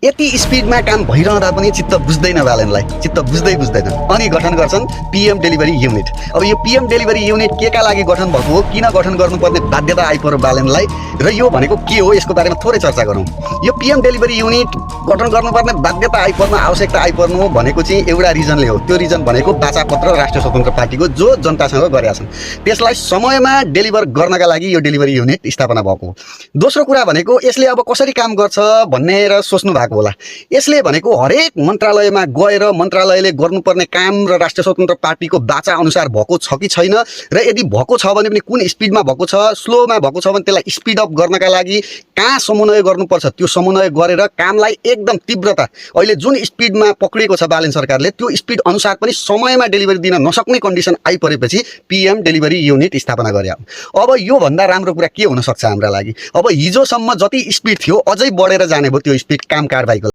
यति स्पिडमा काम भइरहँदा पनि चित्त बुझ्दैन बालनलाई, चित्त बुझ्दैन अनि गठन गर्छन् पीएम डेलिभरी युनिट। अब यो पीएम डेलिभरी युनिट केका लागि गठन भएको हो, किन गठन गर्नुपर्ने बाध्यता आइपर्यो बालनलाई, र यो भनेको के हो, यसको बारेमा थोरै चर्चा गरौँ। यो पीएम डेलिभरी युनिट गठन गर्नुपर्ने बाध्यता आइपर्नु, आवश्यकता आइपर्नु भनेको चाहिँ एउटा रिजनले हो। त्यो रिजन भनेको बाचापत्र राष्ट्रिय स्वतन्त्र पार्टीको जो जनतासँग गरेका छन् त्यसलाई समयमा डेलिभर गर्नका लागि यो डेलिभरी युनिट स्थापना भएको हो। दोस्रो कुरा भनेको यसले अब कसरी काम गर्छ भनेर सोच्नु भएको होला। यसले भनेको हरेक मन्त्रालयमा गएर मन्त्रालयले गर्नुपर्ने काम र राष्ट्रिय स्वतन्त्र पार्टीको बाचा अनुसार भएको छ कि छैन, र यदि भएको छ भने पनि कुन स्पिडमा भएको छ, स्लोमा भएको छ भने त्यसलाई स्पिड अप गर्नका लागि कहाँ समन्वय गर्नुपर्छ त्यो समन्वय गरेर कामलाई एकदम तीव्रता, अहिले जुन स्पिडमा पक्रिएको छ बालन सरकारले त्यो स्पिड अनुसार पनि समयमा डेलिभरी दिन नसक्ने कन्डिसन आइपरेपछि पीएम डेलिभरी युनिट स्थापना गरे। अब यो भन्दा राम्रो कुरा के हुन सक्छ हाम्रा लागि। अब हिजोसम्म जति स्पिड थियो अझै बढेर जाने भयो त्यो स्पिड काम कारबाहीको।